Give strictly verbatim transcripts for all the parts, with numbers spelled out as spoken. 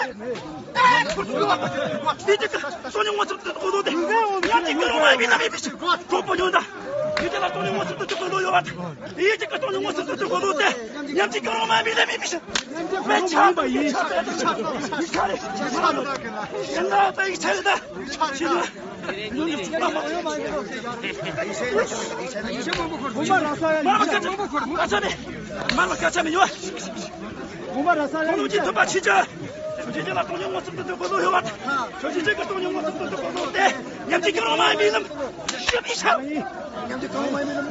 དེ་གཅིག་གི་སྟོང་ཉིད་མངོན་སུམ་དུ་གོ་དོ་དེ། ཡང་གཅིག་གི་རང་མ་ཡིན་པའི་ལམ་ཡིན་པའི་ཕྱིར། གྲོགས་པོ་ཉོན་དང་། དེ་གཅིག་ལ་སྟོང་ཉིད་མངོན་སུམ་དུ་གོ་དོ་ཡོད་པ་དང་། དེ་གཅིག་གི་སྟོང་ཉིད་མངོན་སུམ་དུ་གོ་དོ་དེ། ཡང་གཅིག་གི་རང་མ་ཡིན་པའི་ལམ་ཡིན་པའི་ཕྱིར། མེད་ཆགས་པ་ཡིན། ཡིན་ན་ད་ཡིག་ཆ་རེད་ད། ཕྱིར་ན། མར་ལ་སྐད་ཆ་མེད། མར་ལ་སྐད་ཆ་མེད་ཡོད། ཁོང་རྣམས་ཀྱིས་ཐོབ་པ་ཕྱིན་ཅི། ཁྱོད་ཀྱིས་ཐོབ་པ་ཕྱིན་ཅི། ཁྱོད་ཀྱིས་ལ་སྟོང་ཉིད་མངོན་སུམ་དུ་གོ་དོ་ཡོད་པ། ཁྱོད་ཀྱིས་གཅིག་གི་སྟོང་ཉིད་མངོན་སུམ་དུ་གོ་དོ་དེ། ཉམས་ཀྱི་གང་རུང་མ་ཡིན་པའི་ལམ་ཞུགས་པའི་ཕྱིར། ཉམས་ཀྱི་གང་རུང་མ་ཡིན་པའི་ལམ་ཡ།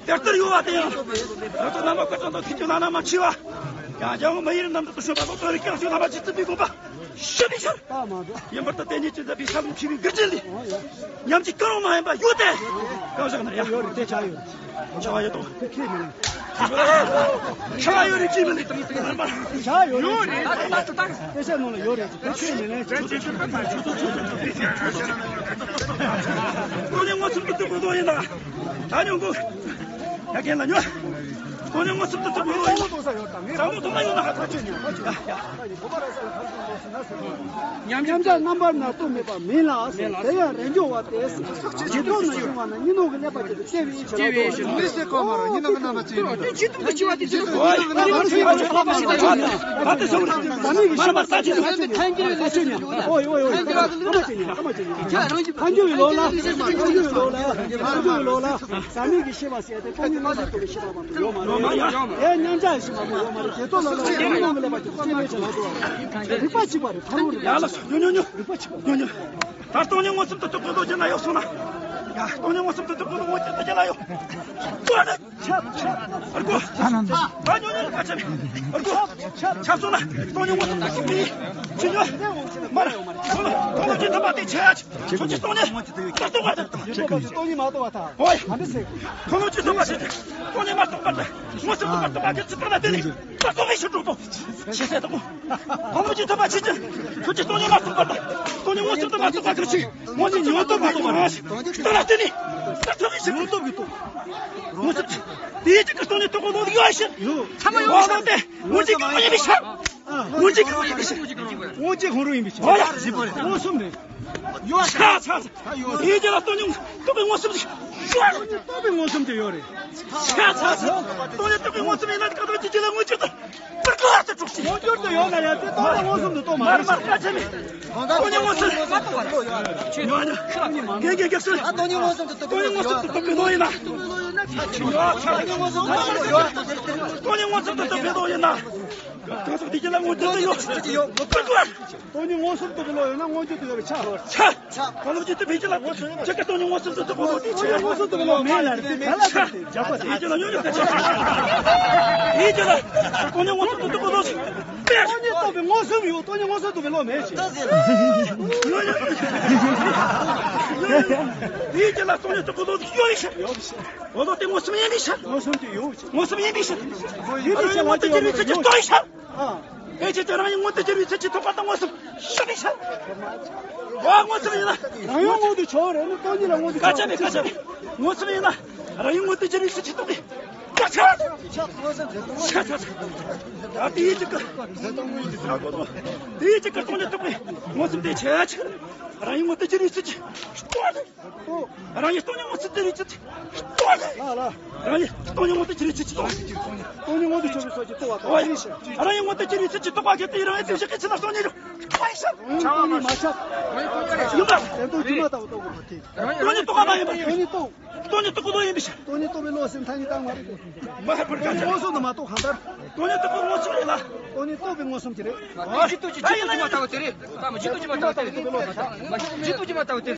དེ་ལྟར་ཡོད་པ་དེ་ཡང་། རབ་ཏུ་རྣམ་པར་དཀར་ཚང་དང་མཐུན་རྐྱེན་བླ་ན་མ་མཆིས་པ། ཡང་རྒྱལ་བ་མི་ཡི་རིགས་རྣམས་དང་དུ་བྱོན་པ་ལོ་ཏོག་རིགས་ཀྱང་ཞུ་རྣམ་པར་ཇི་ཙམ་པའི་དགོངས་པ། ཞུགས་པའི་ཕྱིར། ཡིན་པར་ཐལ། དེ་ཉིད་ཀྱི་མཛད་པའི་ས་ལམ་མཁས་པའི་མགུལ་ཆིངས་ལས། ཉམས་ཀྱི་གང་རུང་མ་ཡིན་པ་ཡོད་དེ། གང་ཞིག་ན་ཡང་ཡོད་རེད་དེ་ཆ་ཡོད། ཆ་ཡོད་དོ། ཆ་ཡོད་རེད་ཅི་མི་ལས། ཆ་ཡོད་རེད། དེ་ཆ་ནང་ལ་ཡོད་རེད་དེ་ཁས་མི་ལེན། སྟོང་ཉིད་མངོན་སུམ་དུ་གོ་དོ་ཡིན་ན། ད་ཉོན་གོ། ཡ་རྒན་ལ་ཉོན། སྟོང་ཉིད་མངོན་སུམ་དུ་གོ་དོ་ཡིན་ན། ཟབ་མོ་དོན་ལ་ཡོད་ན་ཧ་ཐག་ཆོད་ཉོན། ཡ་ཡ། ཉམས་ཆག་རྣམ་པར་སྣང་སྟོབས་མེད་པ་མིན་ལ། དེ་ཡང་རེས་འཇོག་པ་སྟེ། ཇི་ལྟར་ན་བྱུང་བ་ན་གཉིས་སྣང་གི་གནས་པ་ཅན་དུ་སྐྱེ་བའི་ཕྱིར་རོ། མི་སེར་གོ་མ་རོ་གཉིས་སྣང་གི་རྣམ་པ་ཅན་ཡིན་ནོ། དེ་ཇི་ལྟར་དུ་སྐྱེ་བ་དེ་ཇི་ལྟར་གོ་བ་ཡིན་ནོ། ད་དེ་སོང་རེད། ད་ནི་ཡི་ཤི་བ་ས་ཆེན་ཐལ་འགྱུར་ལ་ཐལ་འགྱུར་ལ་ཐལ་འགྱུར་ལ་ཐལ་འགྱུར་ལ་ལོ་ལ་ཐལ་འགྱུར་ལོ་ལ། ཟག་མེད་ཀྱི་ཤེས་པ་ཟེར་ཏེ་སྟོང་ཉིད་མངོན་སུམ་དུ་ཤེས་པ་མ་གཏོགས་ཡོད་མ་རེད། ཡོད་མ་རེད། དེ་མཉམ་གཞག་ཤེས་པ་མ་ཡོད་མ་རེད། དེ་ལྟོ་ལ་ལ་ཡོད་མ་ལ་ལ་པ་ཅིག་སྐྱེ་མེད་ཅེས་ལ་དོ། རིག་པ་གཅིག་པ་རེད། ཐར་རོ་རེད། ཡ་ལ་ཉོ་ཉོ་ཉོ། རིག་པ་གཅིག་པ་ཉོ་ཉོ། ད་སྟོང་ཉིད་མངོན་སུམ་དུ་རྟོགས་པའི་བློ་ཅན་ན་ཡོད་སོང་ན། ཡ་སྟོང་ཉིད་མངོན་སུམ་དུ་རྟོགས་པའི་བློ་ཅན་ན་ཡོད། ཨར་གོ། ད་ཉོ་ཉོ་ཉོ་ཁ་ཆེ་མེད། ཨར་གོ། ཆ་སོང་ན་སྟོང་ཉིད་མངོན་སུམ་དུ་རྟོགས་པའི་ཅི་ཉོ། མར། ཁོ་ལ་ཁོ་ལ་ཅི་ཐུབ་པ་དེ་ཆེ་ཆེ། ཁྱོད་ཀྱིས་སྟོང་ཉིད་མ་རྟོགས་པ་དང་། ཁྱོད་ཀྱིས་སྟོང་ཉིད་མ་རྟོགས་པ་དང་། ཨོའི། ཨ་འདི་ཟེར། ཁོ་ལ་ཅི་ཐུབ་པ་ཆེ་ཆེ། སྟོང་ཉིད་མ་རྟོགས་པ་དང་། མངོན་སུམ་དུ་མ་རྟོགས་པ་གི་ཚུལ་དང་དེ་ནི་མ་རྟོགས་པའི་ཕྱིར་རོ། ཁོ་ལ་ཅི་ཐུབ་པ་ཆེ་ཆེ། ཁྱོད་ཀྱིས་སྟོང་ཉིད་མ་རྟོགས་པ་དང་། སྟོང་ཉིད་མངོན་སུམ་དུ་མ་རྟོགས་པ་གི་ཚུལ། མངོན་སུམ་དུ་མ་རྟོགས་པ་དང་། དེ་ལ་བརྟེན་ནས་མ་རྟོགས་པའི་ཕྱིར་རོ། མངོན་སུམ་དེ་ཡི་གཅིག་གི་སྟོང་ཉིད་རྟོགས་པའི་བློ་ཡོད་ཕྱིར། ཡོད། ཚང་མ་ཡོད་ཕྱིར། འོ་དེ་སྔོན་ཆད་ཀྱི་མ་ཡིན་པའི་ཕྱིར། སྔོན་ཆད་ཀྱི་མ་ཡིན་པའི་ཕྱིར། སྔོན་ཆད་གང་རུང་ཡིན་པའི་ཕྱིར། འོ་ཡ། མངོན་སུམ་རེད། ཡོད། ཆ་ཆ་ཆ། དེའི་རྗེས་ལ་སྟོང་ཉིད་རྟོགས་པའི་མངོན་སུམ་ཞིག་ཡོད། རྟོགས་པའི་མངོན་སུམ་དེ་ཡོད་རེད། ཆ་ཆ་ཆ། སྟོང་ཉིད་རྟོགས་པའི་མངོན་སུམ་ཡིན་ན་གང་དག་ཅིག་ཅིག་ལ་མངོན་གྱུར་དུ་པར་ཀ་ཏུ་གྲུབ་ཅིང་། མངོན་གྱུར་དུ་ཡོད་ན་ཡང་དེ་རྟོགས་པའི་མངོན་སུམ་དུ་རྟོགས་མ་མར་རེད། མར་ཁ་ཆེ་མེད། སྟོང་ཉིད་མངོན་སུམ། ཉོ་ཉོ། རྒན་རྒན་རྒན་སུ། སྟོང་ཉིད་མངོན་སུམ་དུ་རྟོགས་པའི་བློ་ཡིན་ན། སྟོང་ཉིད་མངོན་སུམ་དུ་རྟོགས་པའི་བློ་ཡིན་ན། གང་ཟག་དེ་གཅིག་ལ་མངོན་གྱུར་དུ་ཡོད། ཡོད། སྟོང་ཉིད་མངོན་སུམ་རྟོགས་པའི་བློ་ཡོད་ན་མངོན་གྱུར་དུ་ཡོད་པའི་ཆ། ཆ། གང་ལ་ཇི་ལྟར་བས་ཀྱི་ལ་ཇི་ལྟར་སྟོང་ཉིད་མངོན་སུམ་དུ་རྟོགས་པའི་བློ་དེའི་ཕྱིར། མངོན་སུམ་རྟོགས་པའི་བློ་མེད་ལ་རེད། དེ་ལ་ཆ། དེའི་རྗེས་ལ་ཉོན་ཉོན་དེ་ཆ། དེའི་རྗེས་ལ་སྟོང་ཉིད་མངོན་སུམ་དུ་རྟོགས་པའི་བློ་ཞིག་དཔེར། སྟོང་ཉིད་རྟོགས་པའི་མངོན་སུམ་ཡོད། སྟོང་ཉིད་མངོན་སུམ་རྟོགས་པའི་བློ་མེད་ཅིང་། ཉོན་ཉོན། དེའི་རྗེས་ལ་སྟོང་ཉིད་རྟོགས་པའི་བློ་ཞིག་ཡོད་པའི་ཕྱིར། ཡོད་པའི་ཕྱིར། འོ་བློ་དེ་མངོན་སུམ་ཡིན་པའི་ཕྱིར། མངོན་སུམ་དེ་ཡོད་ཅིང་། མངོན་སུམ་ཡིན་པའི་ཕྱིར། ཡིན་པའི་ཕྱིར་ལ་དེ་ཡོད་པའི་ཕྱིར་གྱི་རྟོགས་པའི་ཕྱིར། ཨ། ཕལ་ཆེར་དེ་རང་ཡུལ་མངོན་དུ་གྱུར་པའི་ཚུལ་གྱིས་རྟོགས་པ་དང་མངོན་སུམ་ཞུགས་པའི་ཕྱིར། འོ་མངོན་སུམ་ཡིན་ན། རང་ཡུལ་མངོན་དུ་གྱུར་རེད་ན་སྟོང་ཉིད་ལ་མངོན་དུ་གྱུར། སྐད་ཆ་མེད་སྐད་ཆ་མེད། མངོན་སུམ་ཡིན་ན། རང་ཡུལ་མངོན་དུ་གྱུར་པའི་ཚུལ་གྱིས་རྟོགས་པའི། ཆ་ཆ། ཆ་ཆ་ཆ། ད་དེའི་གཅིག་གི། དེའི་གཅིག་གི་སྟོང་ཉིད་རྟོགས་པའི་མངོན་སུམ་དེ་ཆེ་ཆེ། རང་ཡུལ་མངོན་དུ་གྱུར་པའི་ཚུལ་གྱིས་རྟོགས། རང་ཡུལ་སྟོང་ཉིད་མངོན་སུམ་དེ་རིགས་ཀྱི་རྟོགས། ལ་ལ། རང་ཡུལ་སྟོང་ཉིད་མངོན་དུ་གྱུར་པའི་ཚུལ་གྱིས་རྟོགས། སྟོང་ཉིད་མངོན་དུ་གྱུར་པའི་ཚུལ་གྱིས་རྟོགས་པ་དང་། འོ་ཡ། རང་ཡུལ་མངོན་དུ་གྱུར་པའི་ཚུལ་གྱིས་རྟོགས་པ་གལ་ཏེ་རང་ཡུལ་དེ་བཞག་གི་ཕྱིར་ན་སྟོང་ཉིད་རུ་ཁ་ཡི་ས། སྟོང་ཉིད་མ་ཁྱབ། ཡིན་པ། དོན་དུ་སྒྱུ་མ་ལྟ་བུ་རྟོགས་དགོས་པ་དེ། སྟོང་ཉིད་རྟོགས་པ་མ་ཡིན་པ། སྟོང་ཉིད་རྟོགས། སྟོང་ཉིད་རྟོགས་པའི་བློ་ཡིན་པའི་ཕྱིར། སྟོང་ཉིད་རྟོགས་པའི་བློ་ཟེར་ཐ་སྙད་བཏང་བ་རེད། མ་ཧ་པར་ག་མངོན་སུམ་དུ་མ་རྟོགས་གང་ལྟར། སྟོང་ཉིད་རྟོགས་པའི་མངོན་སུམ་རེད་ལ། སྟོང་ཉིད་རྟོགས་པའི་མངོན་སུམ་གྱི་རེད། ཨ། ཇི་ལྟར་སྒྱུ་མ་ལྟ་བུ་དེ་རེད། ད་མ་ཇི་ལྟར་སྒྱུ་མ་ལྟ་བུ་དེ་རེད། ཇི་ལྟར་སྒྱུ་མ་ལྟ་བུ་དེ་རེད།